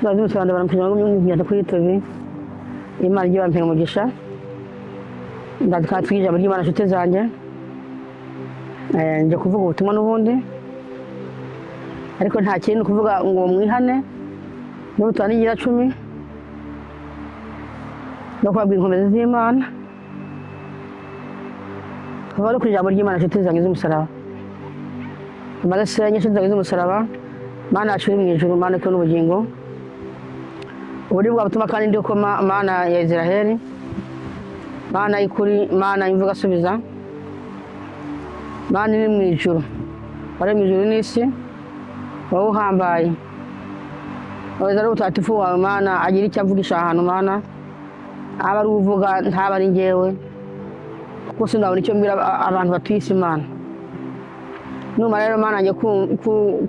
Tuzazi baramukije ngo kuri TV. Imana ijye bampera umugisha. Ndandika twiga ijambo ry'Imana, nshuti zanjye. Nje kuvuga ubutumwa n'ubundi, ariko nta kindi kuvuga ngo mwihane n'ubutane igira 10 no kubabwira inkomezi z'Imana. Tuva no ku ijambo ry'Imana, nshuti zanjye z'umusaraba. Maze senye, nshuti zanjye z'umusaraba, Mana yacu uri mu ijuru, Mana ikuwe n'ubugingo, ubu bwa butumwa kandi ndi ko Mana ya Israheli, Mana y'ukuri, Mana imvuga asubiza, Mana iri mu ijuru, wari mu ijuru n'isi, wowe uhambaye, weza ari ubutagatifu wawe, Mana agira icyo avugisha ahantu, Mana aba ari uvuga, ntaba ari njyewe, kuko sinabona icyo mbwira abantu batuye isi. Imana numara rero, Mana njye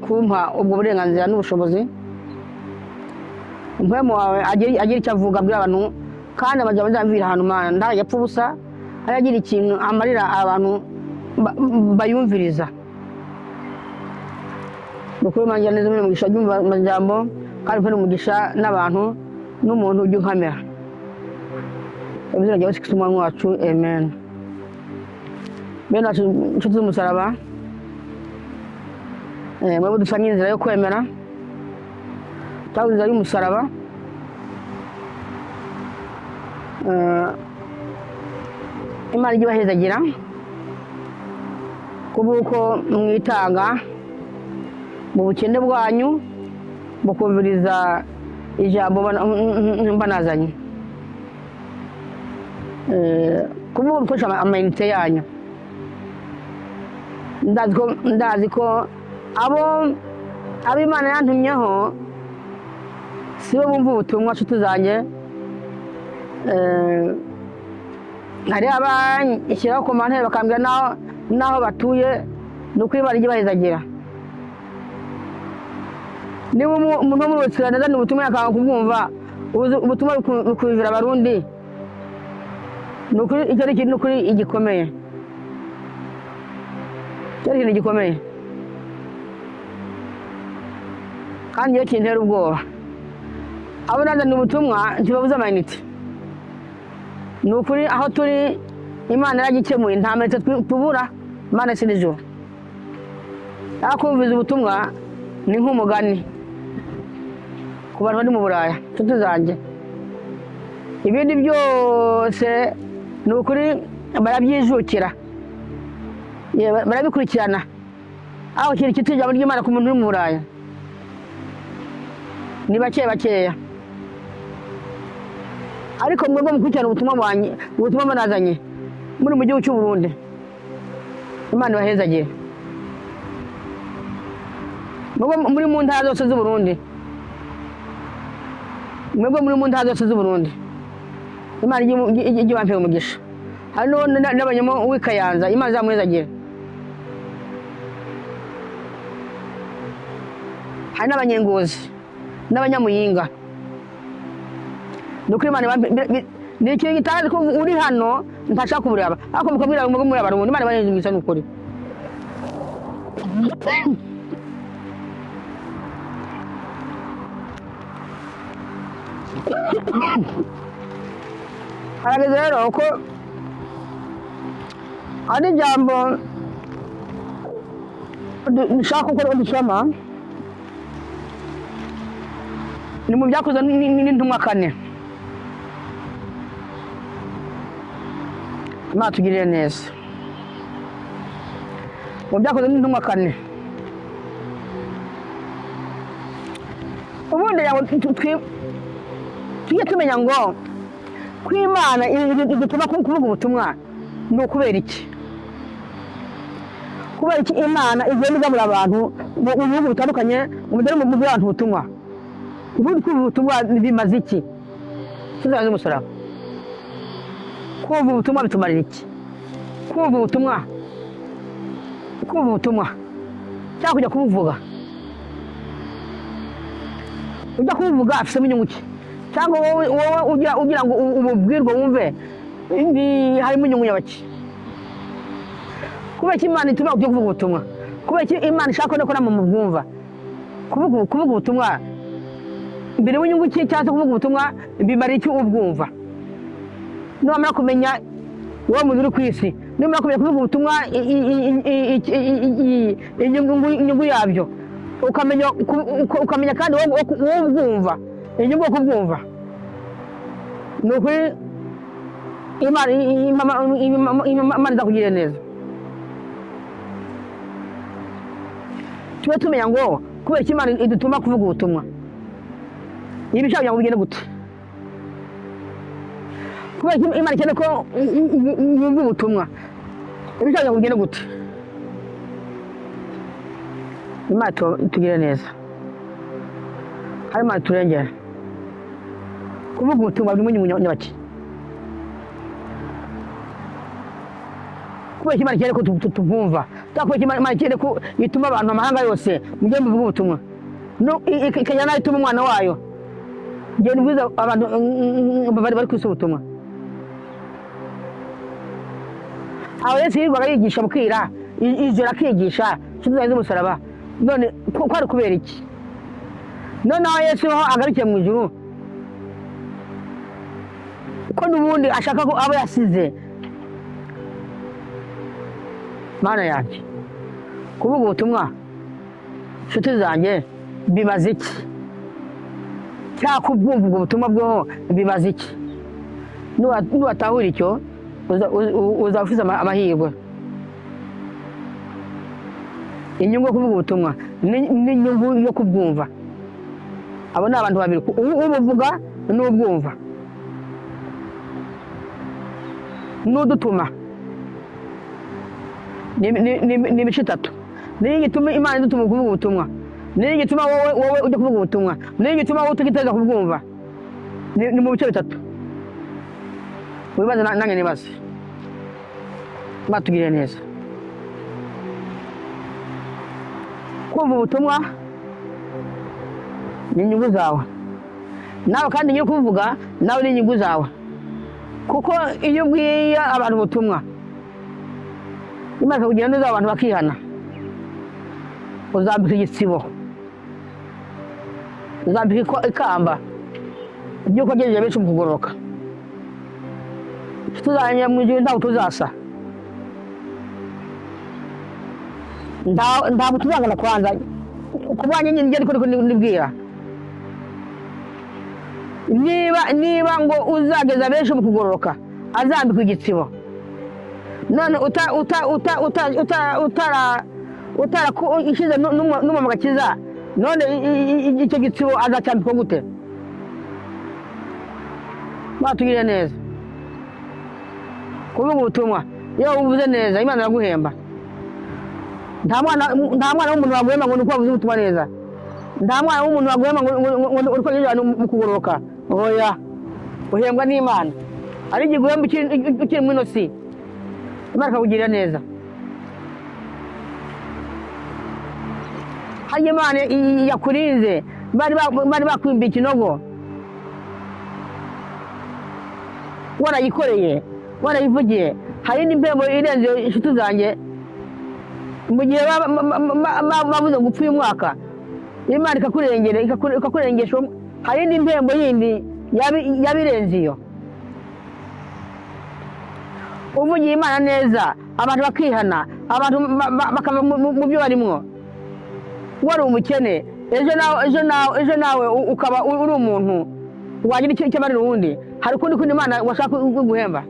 kumpa ubwo burenganzira n'ubushobozi, umuhemu wawe agira icyo avuga, abwira abantu, kandi amajambo azamvira ahantu, Mana ntajya apfa ubusa, agira ikintu amarira abantu bayumviriza. Ni ukuri Mana neza umugisha ujya amajambo, kandi umpe umugisha n'abantu n'umuntu ujya unkamera. Izina rya Yesu Kristo Umwami wacu, amen. Bene wacu, inshuti z'umusaraba, mwebwe dusangiye inzira yo kwemera cyangwa inzira y'umusaraba, Imana ijye ibahezagira kubw'uko mwitanga mu bukene bwanyu mukumviriza ijambo mbanazanye, kubwo mukoresha amayinite yanyu. Ndazi ko abo Imana yantumyeho sibo bumva ubutumwa, nshuti zanjye. Hari abanshyiraho commentaire bakambwira n'aho batuye. Ni ukuri Imana ijye ibahezagira. Niba umuntu wo muri Australia azana ubutumwa yakanga kubwumva, ubutumwa bukumvira Abarundi, ni ukuri icyo ari ikintu, ni ukuri igikomeye, icyo ari ikintu gikomeye, kandi iyo kintera ubwoba. Abo nazaniye ubutumwa ntibabuze amayinite. Ni ukuri aho turi Imana yaragikemuye, nta mayinite tubura. Imana si nijoro aho kumviza ubutumwa ni nk'umugani ku bantu bari mu Buraya, inshuti zanjye. Ibindi byose ni ukuri barabyijukira, barabikurikirana, aho ikintu cyitwa ijambo ry'Imana ku muntu uri mu Buraya ni bake bakeya. Ariko mwebwe mukurikirana ubutumwa bwanjye, ubutumwa banazanye muri mu gihugu cy'u Burundi, Imana ibahezagire. Mwebwe muri mu ntara zose z'u Burundi, mwebwe muri mu ntara zose z'u Burundi, Imana ijye ibampera umugisha. Hari n'abanyamo w'i Kayanza, Imana izamuhezagire. Hari n'abanyengozi n'abanyamuyinga. Ni ukuri Imana ni ikintu gitangaje ko uri hano ntashaka kubureba, ariko mukabwira ngo muri Abarundi, Imana ibahe umugisha, ni ukuri. Harageze rero ko ari ijambo dushaka ko dusoma, ni mu Byakozwe n'Intumwa 4. Imana tugirire neza. Mu Byakozwe n'Intumwa 4, ubundi ngo tujye tumenya ngo ko Imana idutuma kuvuga ubutumwa ni ukubera iki? Kubera iki Imana igenda igabura abantu mu bihugu bitandukanye ngo mugere mu abantu ubutumwa? Ubundi kumva ubutumwa bimaze iki? Tuzaze umusaraba. Kumva ubutumwa bitumarira iki? Kumva ubutumwa, kumva ubutumwa cyangwa kujya kubuvuga, ujya kubuvuga afisemo inyungu ki? Cyangwa wowe ugira ngo ububwirwe wumve harimo inyungu nyabaki? Kubera ko Imana ituma ujya kuvuga ubutumwa, kubera ko Imana ishaka ko namwe mubwumva. Kuvuga ubutumwa Birimo inyungu ki, cyangwa se kuvuga ubutumwa bimara iki ubwumva? Numara kumenya wowe muntu uri ku isi, numara kumenya kuvuga ubutumwa inyungu yabyo, ukamenya kandi wowe ubwumva inyungu yo kubwumva, ni ukuri Imana izakugirira neza. Tube tumenya ngo kubera ko Imana idutuma kuvuga ubutumwa, iba ishaka kugira ngo bigende gute? Kubera ko Imana ikeneye ko wumva ubutumwa, iba ishaka kugira ngo bigende gute? Imana itugirire neza, hari Imana iturengera. Kuvuga ubutumwa birimo inyungu nyabaki? Kubera ko Imana ikeneye ko tubwumva, cyangwa kubera ko Imana ikeneye ko ituma abantu amahanga yose mujye muvuga ubutumwa, no ikajya nayo ituma umwana wayo genda ubwiza abantu bari ku isi ubutumwa. Aho Yesu yirirwaga yigisha bukira, ijoro akigisha inshuti zanjye z'umusaraba, none ko ari kubera iki? Noneho Yesu aho agarukiye mu ijuru, ko n'ubundi ashaka ko abo yasize. Mana yanjye, kuvuga ubutumwa inshuti zanjye bimaze iki? Cyangwa kubwumva ubwo butumwa bwoho bimaze iki? Nuwatahura icyo, uzaba ufite amahirwe. Inyungu yo kuvuga ubutumwa n'inyungu yo kubwumva, abo ni abantu babiri, ubuvuga n'ubwumva n'udutuma. Ni imico itatu. Niyo igituma Imana idutuma kuvuga ubutumwa, niyo igituma wowe ujya kuvuga ubutumwa, niyo igituma wowe utagiteza kubwumva. Ni mu bice bitatu. Wibaze nanjye nibaze. Batugiriye neza. Kumva ubutumwa ni inyungu zawe, nawe kandi iyo kuvuga nawe ni inyungu zawe, kuko iyo ubwiye abantu ubutumwa Imana ikakugira neza, abantu bakihana, uzambika igisibo, uzambika ikamba ry'uko wagejeje benshi mu kugororoka. Tuzajya mu ijuru ntabwo tuzasa, ntabwo tuzangana. Kwanza ku bwanjye njye ariko nibwira, niba ngo uzageza benshi mu kugororoka azambikwa igitsibo, none utara ishyize n'umwe mu gakiza, none icyo gitsibo azacyambikwa gute? Batugiriye neza. Kuvuga ubutumwa iyo uvuze neza Imana iraguhemba. Nta mwana w'umuntu waguhemba ngo ni uko wavuze ubutumwa neza. Nta mwana w'umuntu waguhemba ngo uri kwigisha abantu mu kugororoka. Oya, uhembwa n'Imana. Ari igihe iguhemba ukiri muri ino si, Imana ikakugirira neza. Harya Imana yakurinze, bari bakwimbiye ikinogo, warayikoreye, warayivugiye. Hari indi mpembo irenze, inshuti zanjye, mu gihe babuze gupfa uyu mwaka, Imana ikakurengera, ikakurengesha. Hari indi mpembo yindi yaba irenze iyo. Uvugiye Imana neza, abantu bakihana, abantu bakava mu byo barimwo, wari umukene, ejo nawe ukaba uri umuntu wagira icyo amarira uwundi, hari ukundi kundi Imana washaka guhemba.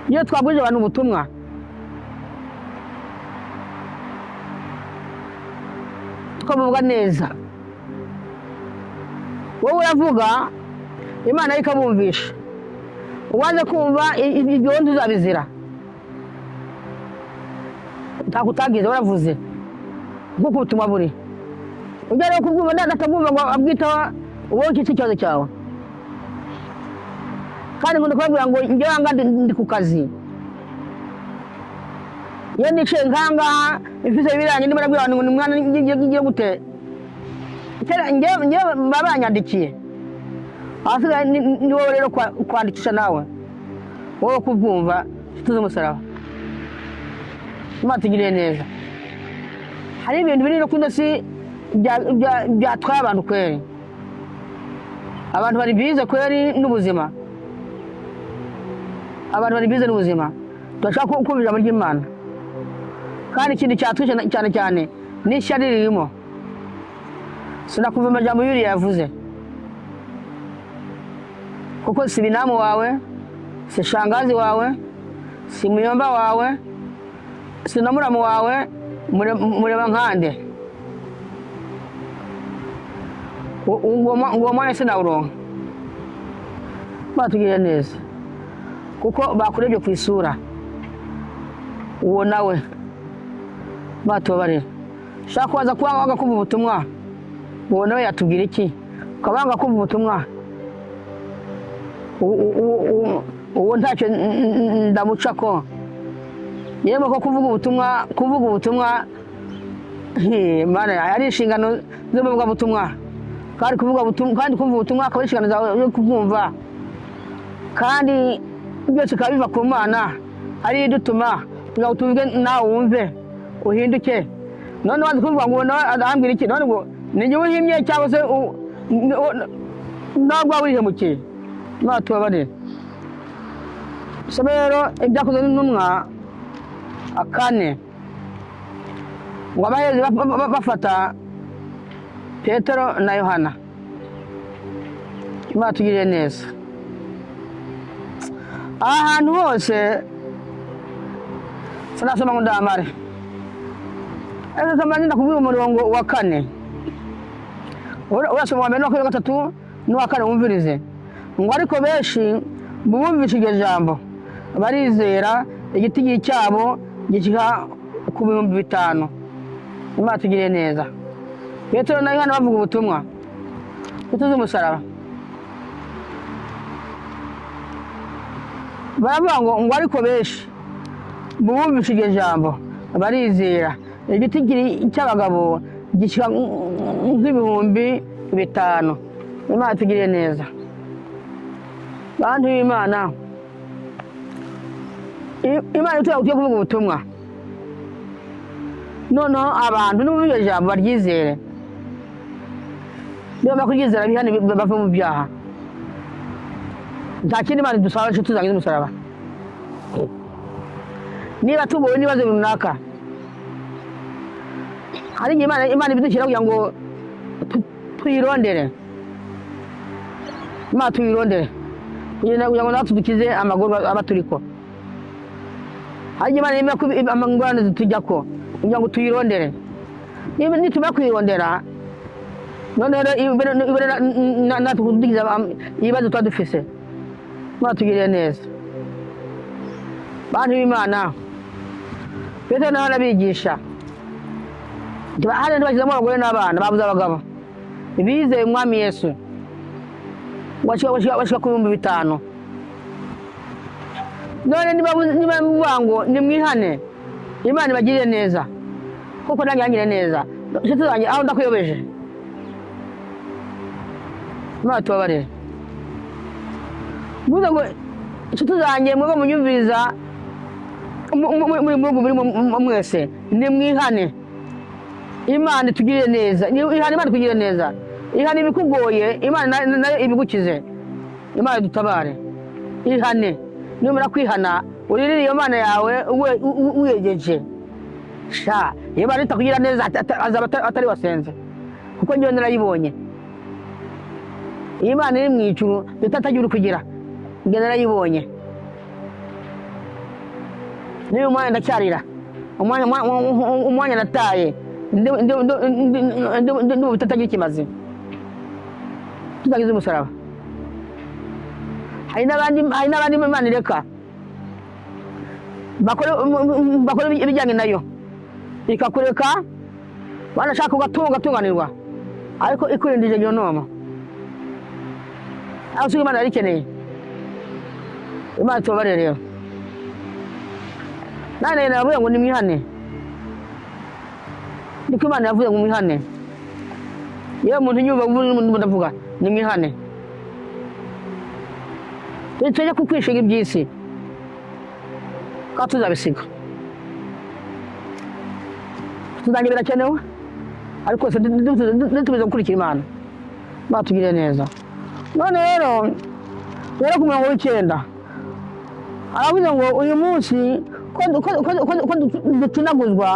Iyo twabwije abantu ubutumwa tukabuvuga neza, wowe uravuga, Imana yo ikabumvisha. Uwaze kumva ibyo ntuzabizira, ntabwo utagize waravuze nk'uko ubutumwa buri. Ujya rero kubwumva ndatabwumva ngo abwitaho, wowe icyo kibazo cyawe. Kandi nkunda kubabwira ngo njyewe aha ngaha ndi ku kazi. Iyo nicaye nkangaha mfise birangiye, ndimo ndabwira abantu ngo ni mwana ngiye gute, kera njyewe baba banyandikiye. Ahasigaye ni wowe rero kwandikisha nawe, wowe kubwumva. Inshuti z'umusaraba, Imana tugiriye neza. Hari ibintu biri no ku ino si. Byatwaye abantu kweri, abantu bari bize kweri n'ubuzima, abantu bari bize n'ubuzima. Turashaka kumva ijambo ry'Imana. Kandi ikintu cyatwishe cyane cyane ni ishyari ririmo. Sinakumva amajambo yuriya yavuze, kuko si binamu wawe, si shangazi wawe, si muyomba wawe, si na muramu wawe. Mureba nkande? Uwo mwanya sinawuronka. Batugiriye neza kuko bakurebye ku isura. Uwo nawe batubabarira, ushaka kubaza kuba wanga kumva ubutumwa, uwo nawe yatubwira iki? Ukaba wanga kumva ubutumwa, uwo ntacyo ndamuca ko yemwe ko kuvuga ubutumwa, kuvuga ubutumwa, Mana, ari inshingano z'umuvugabutumwa. Kandi kuvuga ubutumwa, kandi kumva ubutumwa akaba ari inshingano zawe zo kubwumva, kandi byose bikaba biva ku Mana, ari idutuma kugira ngo tuvuge nawe wumve uhinduke. None wazi kuvuga ngo nawe arambwira iki? None ngo ni njye uhimye cyangwa se ntabwo waba wihemukiye? Imana tubabarire. Soma rero Ibyakozwe n'Intumwa 4, ngo abahezi bafata Petero na Yohana. Imana tugiriye neza. Aha hantu hose sinasoma ngo ndamare, ariko soma, ndakubwira umurongo wa 4. Urasoma wa mbere n'uwa kabiri, wa gatatu n'uwa kane, wumvirize ngo: "Ariko benshi mu bumvise iryo jambo barizera, igiti cyabo gishyika ku 5000." Imana tugiriye neza. Petero na Yohana bavuga ubutumwa tuzi umusaraba, baravuga ngo ariko benshi mu bumvise iryo jambo barizera, igiti cy'abagabo gishyika nk'5000. Imana tugiriye neza. Bantu b'Imana, Imana itubwira tugiye kuvuga ubutumwa, noneho abantu nibumva iryo jambo baryizere. Niba kuryizera, bihane, bave mu byaha. Nta kindi Imana idusaba, inshuti zanjye z'umusaraba. Niba tugowe n'ibibazo runaka, hari igihe Imana ibidushyira kugira ngo tuyirondere. Imana tuyirondere kugira ngo natwe dukize amagorwa aba turiko. Hari igihe Imana yemera ko ingorane zitujyako kugira ngo tuyirondere. Nitumara kuyirondera, noneho rero ibere natwe kudukiza ibibazo tuba dufise. Imana tugiriye neza. Bantu b'Imana, Petero nawe arabigisha. Hariya ntibashyizemo abagore n'abana babuze abagabo bizeye Umwami Yesu, bashika ku 5000. None niba muvuga ngo nimwihane, Imana ibagirire neza, kuko nanjye yangiriye neza. Inshuti zanjye, aho ndakuyobeje, Imana tubabarire. Muze ngo inshuti zanjye, mwebwe munyumviriza muri murugo, muri mwese, nimwihane, Imana itugirire neza. Ihane, Imana itugirire neza. Ihane ibikugoye, Imana nayo ibigukize. Imana idutabare. Ihane, numara kwihana uririre iyo Mana yawe wiyegeje. Sha, iyo Imana itakugira neza, azaba atari wasenze, kuko njyewe narayibonye. Iyi Imana iri mu ijuru ndetse atagira ukugira, njye narayibonye. N'uyu mwanya ndacyarira umwanya nataye ndi mu bitagira ikimazi, tutagize umusaraba. Hari n'abandi Imana ireka bakora ibijyanye nayo, ikakureka wanashaka ugatunga, ugatunganirwa, ariko ikurindije iyo noma. Aho usanga Imana yarikeneye. Imana tubabarire. Rero nane navuye ngo nimwihane, niko Imana yavuze ngo mwihane. Yewe muntu nyumva, ubu ndavuga nimwihane, tujye kukwishinga iby'isi kandi tuzabisiga. Tuzange birakenewe. Ariko se dutumiza gukurikira Imana batugiriye neza. None rero ku murongo w'icyenda aravuze ngo uyu munsi ko ducunaguzwa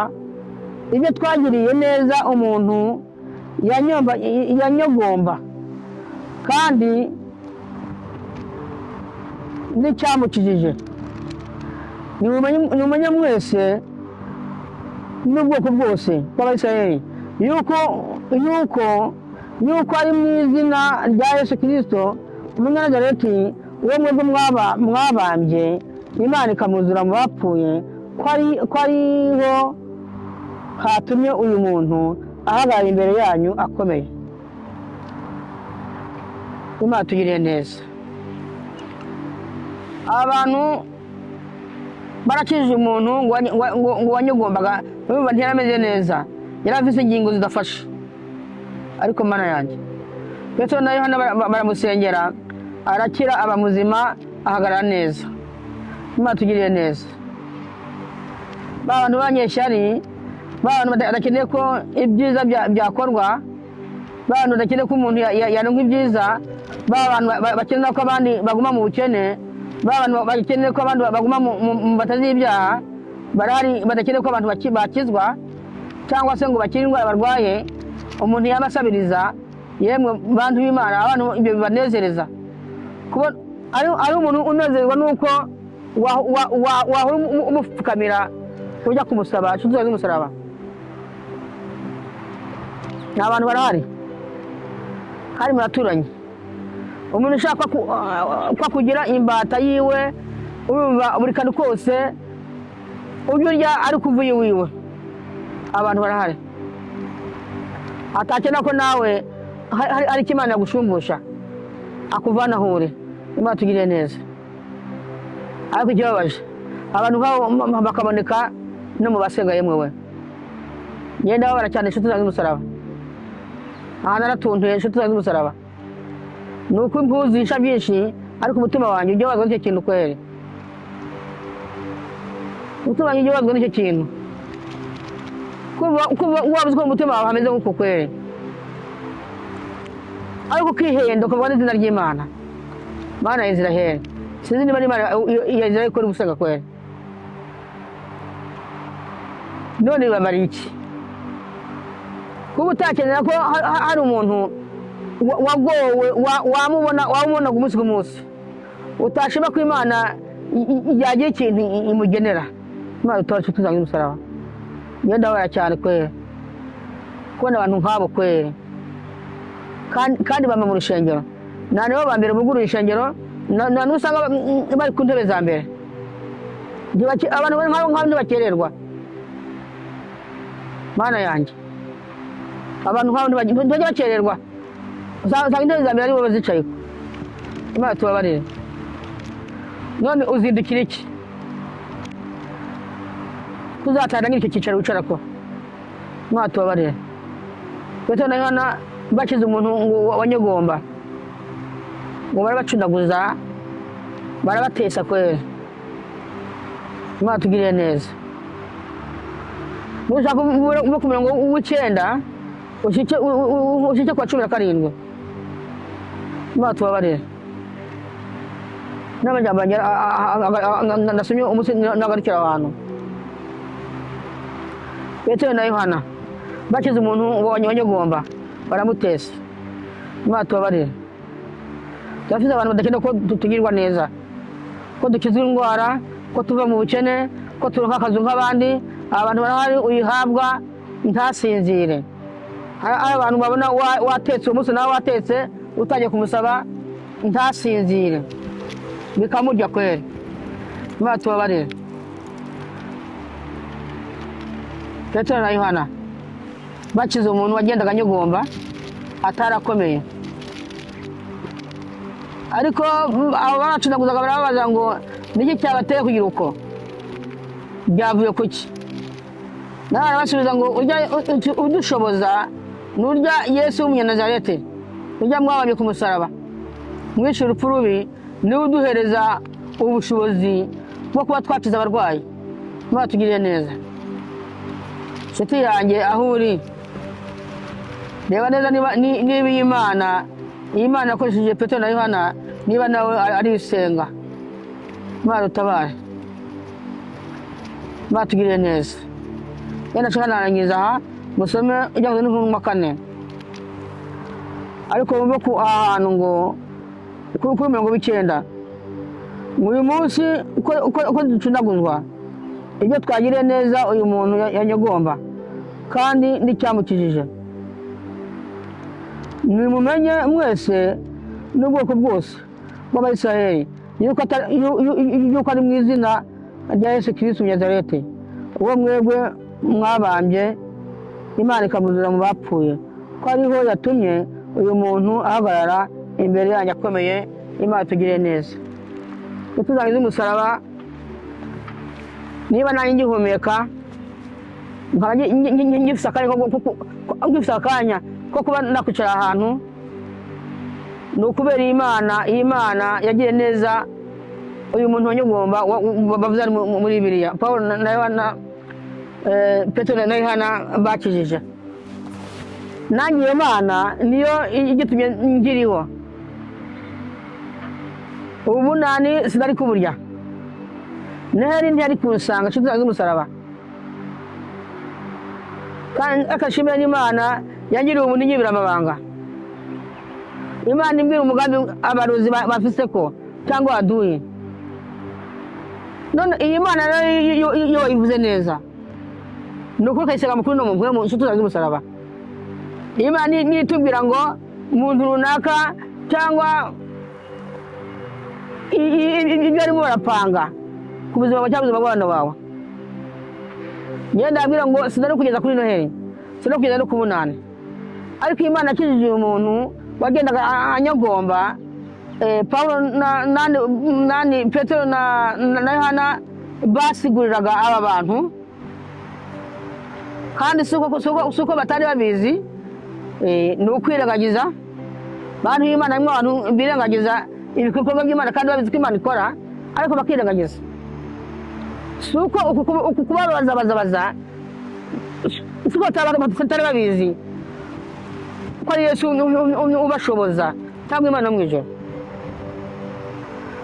ibyo twagiriye neza umuntu yanyogomba kandi n'icyamukijije. Nimumenye mwese n'ubwoko bwose bw'Abayisiraheli yuko ari mu izina rya Yesu Kirisito Umunyanazareti, uwo mwebwe mwabambye, Imana ikamuzura mu bapfuye, ko ariho hatumye uyu muntu ahagarara imbere yanyu akomeye. Imana tugiriye neza. Abantu barakijije umuntu ngo wanyugombaga, urumva ntiyarameze neza, yari afite ingingo zidafashe. Ariko Mana yanjye, Petero na Yohana baramusengera, arakira, aba muzima, ahagarara neza. Imana tugiriye neza. Ba bantu b'abanyeshyari, ba bantu badakeneye ko ibyiza byakorwa, ba bantu badakeneye ko umuntu yaronka ibyiza, ba bantu bakenera ko abandi baguma mu bukene, ba bantu bakeneye ko abandi baguma mu batazi ibyaha, barahari badakeneye ko abantu bakizwa cyangwa se ngo bakire indwara barwaye. Umuntu yaba asabiriza, yemwe bantu b'Imana, abantu ibyo bibanezereza. Kubona ari umuntu unezerwa nuko wahora umupfukamira ujya kumusaba inshuti zawe z'umusaraba. Ni abantu barahari hari mu baturanyi, umuntu ushaka ko akugira imbata yiwe, urumva buri kantu kose ujya urya ariko uvuye iwiwe. Abantu barahari atakena ko nawe hari icyo Imana yagushumbusha akuvana aho uri. Imana tugiriye neza. Ariko ikibabaje, abantu nk'abo bakaboneka no mu basenga. Yemwe we, ngenda babara cyane, inshuti zanjye z'umusaraba. Aha naratuntuye, inshuti zanjye z'umusaraba. Ni uko impuzisha byinshi, ariko umutima wanjye ujya wazwa n'icyo kintu kweri. Umutima wanjye ujya wazwa n'icyo kintu, kuba waba uzi ko mu mutima wawe hameze nk'uko kweri, ariko ukihenda ukavuga n'izina ry'Imana. Mana ya Israheli, sinzi niba ari Imana ya Israheli ikora ubusenga kweri. None bibamariye iki kuba utakenera ko hari umuntu wagowe wamubona umunsi ku munsi, utashima ko Imana yagira ikintu imugenera? Imana utora inshuti zanjye umusaraba. Niyo ndabara cyane kweri kubona abantu nk'abo kweri, kandi bama mu rusengero. Nta nibo ba mbere bugurura insengero, nta n'usanga bari ku ntebe za mbere. Abantu bari nk'abo nk'abo ntibakererwa. Mana yanjye, abantu nk'abo ntibajya bakererwa, usanga intebe za mbere aribo bazicaye. Imana tubabarire. None uzindukira iki kuzatana icyo cyicaro wicarako? Imana tubabarire. Petero na Yohana bakize umuntu ngo wanyegomba, ngo barabacunaguza, barabatesa kweri. Imana tugiriye neza. Nushaka ube ku murongo w'icyenda ushike ku wa 17. Imana tubabarire. N'amajambo yanjye nasomye umunsi nagarukira abantu. Petero na Yohana bakize umuntu ngo wanyegomba, baramutesa. Imana tubabarire. Turafite abantu badakeneye ko tugirwa neza, ko dukizwa indwara, ko tuva mu bukene, ko turonka akazu nk'abandi. Abantu barahari uyihabwa ntasinzire. Hari abantu babona watetse uwo munsi, nawe watetse utangiye kumusaba, ntasinzire, bikamurya kweri. Imana tubabarire. Petero na Yohana bakize umuntu wagendaga anyegomba atarakomeye, ariko abo baracunaguzaga, barababaza ngo niki cyabateye kugira uko, byavuye kuki? Nawe arabasubiza ngo ujya udushoboza ni urya Yesu w'Umunyanazareti, ujya mwabambye ku musaraba, mwishe urupfu rubi, niwe uduhereza ubushobozi bwo kuba twakiza abarwayi. Imana tugiriye neza. Inshuti yanjye, aho uri. Reba neza niba iyi Mana yakoresheje Petero na Yohana, niba nawe ari isenga. Imana utabare, Imana tugirire neza. Yenda nshaka narangiza aha, musome Ibyakozwe n'Intumwa 4, ariko wumve ku ahantu ngo kuri 90 ngo uyu munsi uko ducunaguzwa ibyo twagiriye neza uyu muntu yanyegomba kandi n'icyamukijije. Nimumenye mwese n'ubwoko bwose bw'Abayisiraheli yuko ari mu izina rya Yesu Kristo Nazareti, uwo mwebwe mwabambye, Imana ikamuzura mu bapfuye, ko ariho yatumye uyu muntu ahagarara imbere yanyu akomeye. Imana tugire neza. Ntituzangize umusaraba. Niba nanjye ngihumeka, nkaba ngifise akanya ko kuba nakwicara ahantu, ni ukubera Imana. Iyi Mana yagiye neza uyu muntu wanyugomba bavuze muri Bibiliya, Paul na Yohana, Petero na Yohana bakijije. Nanjye iyo Mana niyo igitumye ngiriho. Ubunani sinari kuburya, Noheli ntiyari kunsanga, inshuti zanjye z'umusaraba. Kandi akashimira n'Imana yangiriye ubuntu, inyibira amabanga. Imana imbwira umugambi abarozi bafise ko cyangwa waduye. None iyi Mana nayo iyo wayivuze neza, ni ukuri ukayisega mukuru no mu nshuti zanjye z'umusaraba. Iyi Mana nitubwira ngo umuntu runaka cyangwa ibyo arimo barapanga ku buzima bwawe cyangwa ubuzima bw'abana bawe, ngenda ndabwira ngo sinari kugeza kuri Noheli, sinari kugeza no ku Bunani, ariko Imana yakijije uyu muntu wagendaga anyagomba. Paulo na nani, nani Petero na Yohana basiguriraga aba bantu, kandi si uko batari babizi, ni ukwirengagiza. Bantu b'Imana, harimo abantu birengagiza ibikorwa by'Imana kandi babizi ko Imana ikora, ariko bakirengagiza. Si uko uku kubabaza, si uko batari babizi ko ari Yesu ubashoboza cyangwa Imana yo mu ijoro.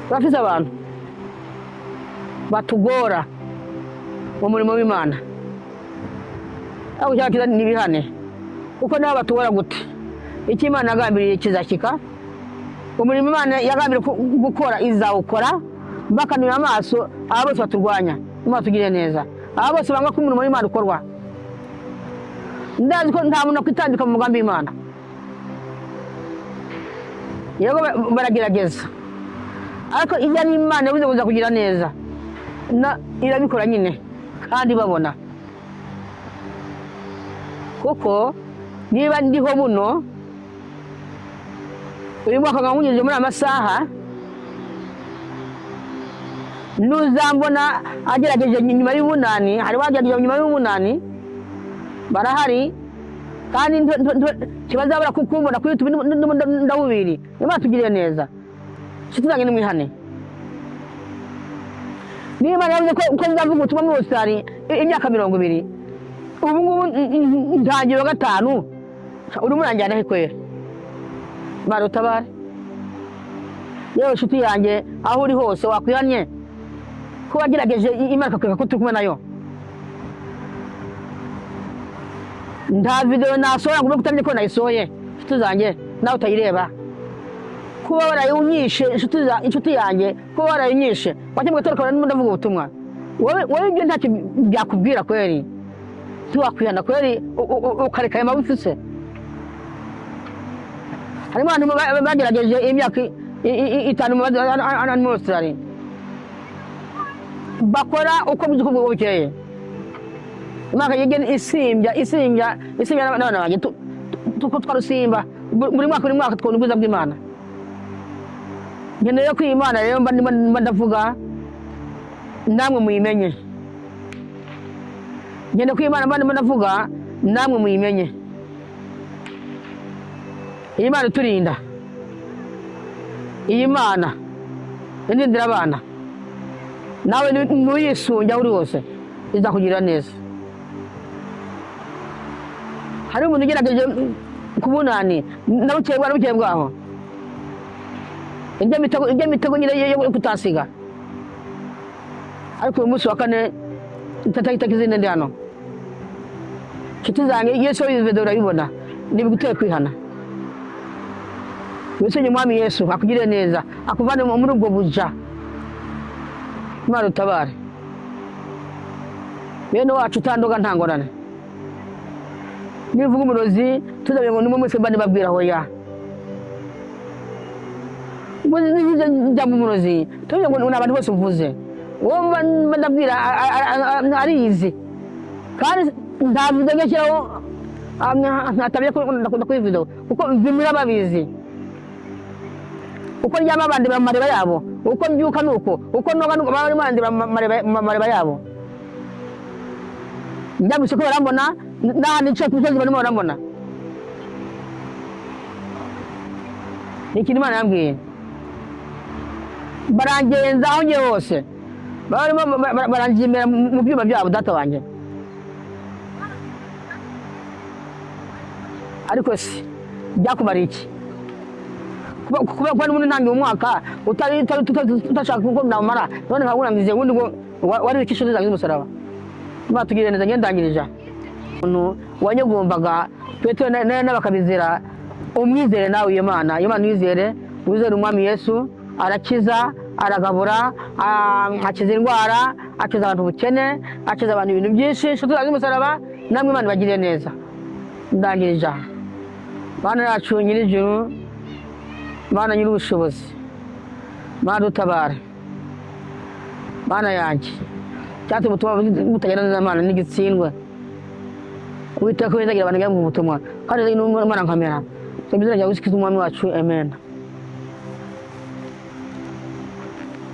Turafise abantu batugora mu murimo w'Imana, ariko cyangwa cyiza ntibihane, kuko nabo batugora gute, icyo Imana yagambiriye kizashyika. Umurimo Imana yagambiriye gukora izawukora, bakanura amaso aba bose baturwanya. Imana tugirire neza. Aba bose banga ko umurimo w'Imana ukorwa, ndazi ko nta muntu akwitambika mu mugambi w'Imana. Yego, baragerageza, ariko iyo ari Imana yabuze kuza kugira neza na irabikora nyine kandi babona. Kuko niba ndiho buno uyu mwaka nkaba nywugejeje muri aya masaha, nuzambona agerageje nyuma y'Ubunani, hari wagerageje nyuma y'Ubunani, barahari kandi ntibazabura kukumbona kuri YouTube ndawubiri. Imana tugirire neza. Inshuti zanjye, nimwihane. Niba Imana yavuze ko nzavuga ubutumwa muri Australia imyaka 20, ubu ngubu ntangiye wa gatanu, urimo uranjyana he kwera? Imana utabare. Yewe inshuti yanjye, aho uri hose wakwihannye ko wagerageje, Imana ikakwereka ko turi kumwe nayo. Nta videwo nasohora ngo ube kutamenya ko nayisohoye. Inshuti zanjye, nawe utayireba, kuba warayinyishe, inshuti yanjye, kuba warayinyishe wajya mu gatondo ukabona ndimo ndavuga ubutumwa, wowe ibyo ntacyo byakubwira kweri? Ntiwakwihana kweri, ukareka ayo mabi ufise? Harimo abantu bagerageje imyaka 5 hano muri Australia, bakora uko bwije uko bukeye. Imana yigena isimbya, isimbya, isimbya n'abana banjye twarusimba buri mwaka, buri mwaka twabona ubwiza bw'Imana. Nkeneye ko iyi Imana rero mba ndimo mba ndavuga namwe muyimenye. Nkeneye ko iyi Imana mba ndimo ndavuga namwe muyimenye. Iyi Mana iturinda, iyi Mana indindira abana, nawe nuyisunge aho uri hose izakugirira neza. Hari umuntu ugerageje. Ku bunani na bukeye bwa bukeye bwaho, ijya mitego nyine yo kutasiga. Ariko uyu munsi wa kane ntatagitaka izindi, ndi hano, nshuti zanjye. Yesu video urabibona, ntibiguteye kwihana. Wisenye Umwami Yesu akugirire neza, akuvane muri ubwo buja. Imana utabare bene wacu, utandoga nta ngorane. Nivuga umurozi tuzabe ngo nimwe mwese mba nibabwira. Hoya, njya mu murozi tuvuge ngo ni abantu bose mvuze. Uwo mba ndabwira ariyizi, kandi nta video ngashyiraho ntatabye kuri video, kuko bimira babizi uko ndyama bandeba mu mareba yabo, uko mbyuka nuko, uko noga nuko, baba barimo bandeba mu mareba yabo. Njya mu isoko barambona, n'ahantu nicaye ku musozi barimo barambona. Ni ikintu Imana yambwiye. Barangenza aho ngiye hose, baba barimo baranjimira mu byuma byabo, data wanjye. Ariko se byakumariye iki kuba n'ubundi ntangiye umwaka utari utashaka kuko namara none nkawurangize ubundi ngo wari wikishe zanjye z'umusaraba? Imana tugirire neza. Ngende ndangirije. Umuntu wanyegombaga Petero n'abakabizera, umwizere nawe iyo Mana, iyo Mana uyizere, wizere Umwami Yesu. Arakiza, aragabura, akiza indwara, akiza abantu ubukene, akiza abantu ibintu byinshi. Inshuti zanjye z'umusaraba, namwe Imana ibagirire neza. Ndangirije aha. Mana yacu nyir'ijuru, Mana nyir'ubushobozi, Mana dutabare, Mana yanjye, cyatuma ubutumwa butagenda neza, Mana n'igitsindwe. Uwiteka wezagira abantu mu butumwa, kandi n'Imana nkamera mu izina rya Yesu Kristo Umwami wacu, amen.